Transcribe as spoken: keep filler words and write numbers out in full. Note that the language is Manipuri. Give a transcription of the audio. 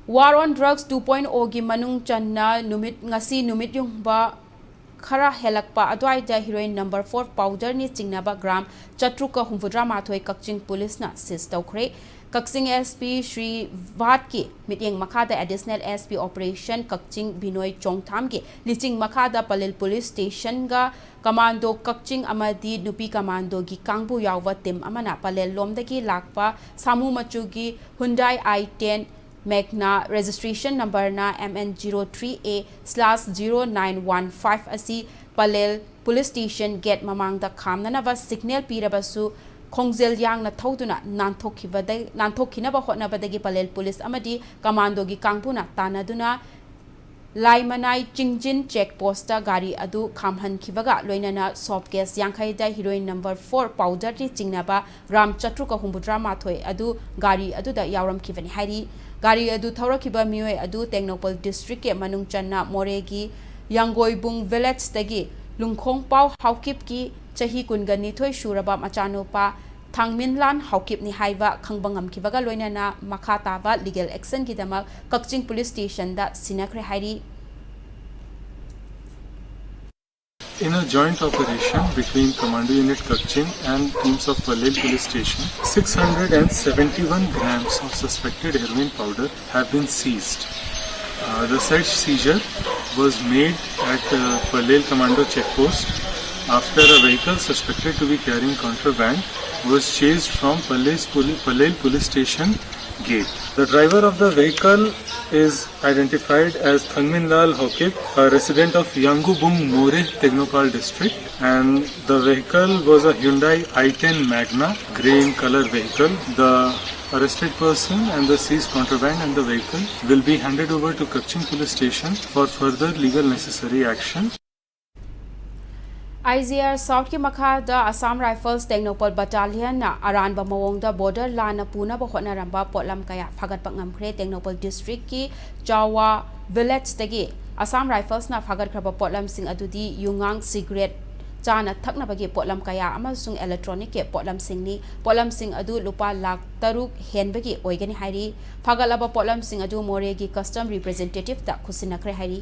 War on Drugs two point O ꯒꯤ ꯃꯅꯨꯡ ꯆꯟꯅ ꯅꯨꯃꯤꯠ, ꯉꯁꯤ ꯅꯨꯃꯤꯠ ꯌꯨꯡꯕ ꯈꯔ ꯍꯦꯜꯂꯛꯄ ꯑꯗꯨꯋꯥꯏꯗ heroin number four powder ꯅꯤ ꯆꯤꯡꯅꯕ gram ꯆꯥꯇ꯭ꯔꯨꯛꯀ ꯍꯨꯝꯐꯨꯇꯔꯥ ꯃꯥꯊꯣꯏ ꯀꯛꯆꯤꯡ ꯄꯨꯂꯤꯁꯅ seize ꯇꯧꯈ꯭ꯔꯦ꯫ ꯀꯛꯆꯤꯡ S P ꯁ꯭ꯔꯤ ꯚꯥꯠꯀꯤ ꯃꯤꯠꯌꯦꯡ ꯃꯈꯥꯗ Additional S P Operation ꯀꯛꯆꯤꯡ ꯕꯤꯅꯣꯏ ꯆꯣꯡꯊꯥꯝꯒꯤ ꯂꯤꯆꯤꯡ ꯃꯈꯥꯗ ꯄꯂꯦꯜ ꯄꯨꯂꯤꯁ ꯁ꯭ꯇꯦꯁꯟꯒ ꯀꯃꯥꯟꯗꯣ ꯀꯛꯆꯤꯡ ꯑꯃꯗꯤ ꯅꯨꯄꯤ ꯀꯃꯥꯟꯗꯣꯒꯤ ꯀꯥꯡꯕꯨ ꯌꯥꯎꯕ team ꯑꯃꯅ ꯄꯂꯦꯜ ꯂꯣꯝꯗꯒꯤ ꯂꯥꯛꯄ ꯁꯥꯃꯨ ꯃꯆꯨꯒꯤ Hyundai i ten Magna, registration number ꯅ M N zero three A slash zero nine one five ꯑꯁꯤ ꯄꯂꯦꯜ ꯄꯨꯂꯤꯁ ꯁ꯭ꯇꯦꯁꯟ gate ꯃꯃꯥꯡꯗ ꯈꯥꯝꯅꯅꯕ signal ꯄꯤꯔꯕꯁꯨ, ꯈꯣꯡꯖꯦꯜ ꯌꯥꯡꯅ ꯊꯧꯗꯨꯅ ꯅꯥꯟꯊꯣꯛꯈꯤꯕꯗ-, ꯅꯥꯟꯊꯣꯛꯈꯤꯅꯕ ꯍꯣꯠꯅꯕꯗꯒꯤ ꯄꯂꯦꯜ ꯄꯨꯂꯤꯁ ꯑꯃꯗꯤ ꯀꯃꯥꯟꯗꯣꯒꯤ ꯀꯥꯡꯕꯨꯅ ꯇꯥꯟꯅꯗꯨꯅ ꯂꯥꯏꯃꯅꯥꯏ ꯆꯤꯡꯖꯤꯟ check post ꯇ ꯒꯥꯔꯤ ꯑꯗꯨ ꯈꯥꯝꯍꯟꯈꯤꯕꯒ ꯂꯣꯏꯅꯅ soft case ꯌꯥꯡꯈꯩꯗ heroin number four powder ꯅꯤ ꯆꯤꯡꯅꯕ gram ꯆꯥꯇ꯭ꯔꯨꯛꯀ ꯍꯨꯝꯐꯨꯇꯔꯥ ꯃꯥꯊꯣꯏ ꯑꯗꯨ ꯒꯥꯔꯤ ꯑꯗꯨꯗ ꯌꯥꯎꯔꯝꯈꯤꯕꯅꯤ ꯍꯥꯏꯔꯤ꯫ ꯒꯥꯔꯤ ꯑꯗꯨ ꯊꯧꯔꯛꯈꯤꯕ ꯃꯤꯑꯣꯏ ꯑꯗꯨ ꯇꯦꯡꯅꯧꯄꯜ district ꯀꯤ ꯃꯅꯨꯡ ꯆꯟꯅ ꯃꯣꯔꯦꯒꯤ ꯌꯥꯡꯒꯣꯏꯕꯨꯡ village ꯇꯒꯤ ꯂꯨꯡꯈꯣꯡꯄꯥꯎ ꯍꯥꯎꯀꯤꯞꯀꯤ ꯆꯍꯤ ꯀꯨꯟꯒ ꯅꯤꯊꯣꯏ ꯁꯨꯔꯕ ꯃꯆꯥꯅꯨꯄꯥ ꯊꯥꯡꯃꯤꯟꯂꯥꯟ ꯍꯥꯎꯀꯤꯞꯅꯤ ꯍꯥꯏꯕ ꯈꯪꯕ ꯉꯝꯈꯤꯕꯒ ꯂꯣꯏꯅꯅ ꯃꯈꯥ ꯇꯥꯕ legal action ꯒꯤꯗꯃꯛ ꯀꯛꯆꯤꯡ ꯄꯨꯂꯤꯁ ꯁ꯭ꯇꯦꯁꯟꯗ ꯁꯤꯟꯅꯈ꯭ꯔꯦ ꯍꯥꯏꯔꯤ꯫ In a joint operation between Commando Unit Kakching and teams of Palel Police Station, six hundred and seventy-one grams of suspected heroin powder have been seized. Uh, the said seizure was made at uh, Palel Commando Check Post after a vehicle suspected to be carrying contraband was chased from Palel Police, Palel Police Station gate. The driver of the vehicle is identified as Thangminlal Hokip, a resident of Yangubung More, Tengnoupal district, and the vehicle was a Hyundai i ten Magna, grey in color vehicle. The arrested person and the seized contraband and the vehicle will be handed over to Kakching Police Station for further legal necessary action. I G R South ꯀꯤ ꯃꯈꯥꯗ Assam Rifles ꯇꯦꯡꯅꯧꯄꯜ Battalion ꯅ ꯑꯔꯥꯟꯕ ꯃꯑꯣꯡꯗ border ꯂꯥꯟꯅ ꯄꯨꯅꯕ ꯍꯣꯠꯅꯔꯝꯕ ꯄꯣꯠꯂꯝ ꯀꯌꯥ ꯐꯥꯒꯠꯄ ꯉꯝꯈ꯭ꯔꯦ꯫ ꯇꯦꯡꯅꯧꯄꯜ district ꯀꯤ ꯆꯥꯋꯥ village ꯇꯒꯤ Assam Rifles ꯅ ꯐꯥꯒꯠꯈ꯭ꯔꯕ ꯄꯣꯠꯂꯝꯁꯤꯡ ꯑꯗꯨꯗꯤ ꯌꯨꯉꯥꯡ, cigarette, ꯆꯥꯅ ꯊꯛꯅꯕꯒꯤ ꯄꯣꯠꯂꯝ ꯀꯌꯥ ꯑꯃꯁꯨꯡ electronic ꯀꯤ ꯄꯣꯠꯂꯝꯁꯤꯡꯅꯤ꯫ ꯄꯣꯠꯂꯝꯁꯤꯡ ꯑꯗꯨ ꯂꯨꯄꯥ ꯂꯥꯈ ꯇꯔꯨꯛ ꯍꯦꯟꯕꯒꯤ ꯑꯣꯏꯒꯅꯤ ꯍꯥꯏꯔꯤ꯫ ꯐꯥꯒꯠꯂꯕ ꯄꯣꯠꯂꯝꯁꯤꯡ ꯑꯗꯨ ꯃꯣꯔꯦꯒꯤ custom representative ꯇ ꯈꯨꯠꯁꯤꯟꯅꯈ꯭ꯔꯦ ꯍꯥꯏꯔꯤ꯫